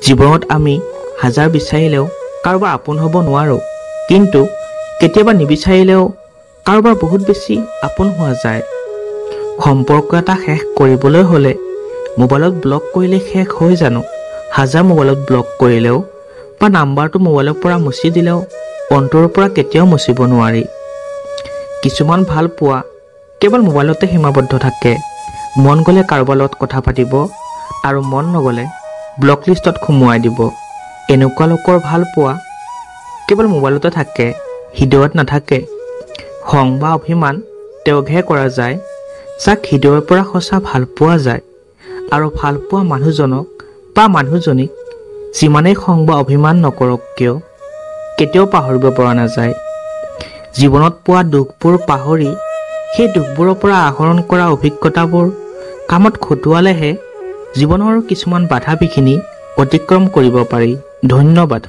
জীৱনত আমি হাজাৰ বিচাৰিলেও কাৰোবাৰ আপোন হ'ব নোৱাৰোঁ, কিন্তু কেতিয়াবা নিবিচাৰিলেও কাৰোবাৰ বহুত বেছি আপোন হোৱা যায়। সম্পৰ্ক এটা শেষ কৰিবলৈ হ'লে মোবাইলত ব্লক কৰিলে শেষ হৈ জানো? হাজাৰ মোবাইলত ব্লক কৰিলেও বা নাম্বাৰটো মোবাইলৰ পৰা মুচি দিলেও অন্তৰৰ পৰা কেতিয়াও মুচিব নোৱাৰি। কিছুমান ভাল পোৱা কেৱল মোবাইলতে সীমাবদ্ধ থাকে। মন গ'লে কাৰোবাৰ লগত কথা পাতিব আৰু মন নগ'লে ব্লক লিষ্টত সোমোৱাই দিব। এনেকুৱা লোকৰ ভাল পোৱা কেৱল মোবাইলতে থাকে, হৃদয়ত নাথাকে। খং বা অভিমান তেওঁকহে কৰা যায় যাক হৃদয়ৰ পৰা সঁচা ভাল পোৱা যায়। আৰু ভাল পোৱা মানুহজনক বা মানুহজনীক যিমানেই খং বা অভিমান নকৰক কিয় কেতিয়াও পাহৰিব পৰা নাযায়। জীৱনত পোৱা দুখবোৰ পাহৰি সেই দুখবোৰৰ পৰা আহৰণ কৰা অভিজ্ঞতাবোৰ কামত খটুৱালেহে জীৱনৰ কিছুমান বাধা বিঘিনি অতিক্ৰম কৰিব পাৰি। ধন্যবাদ।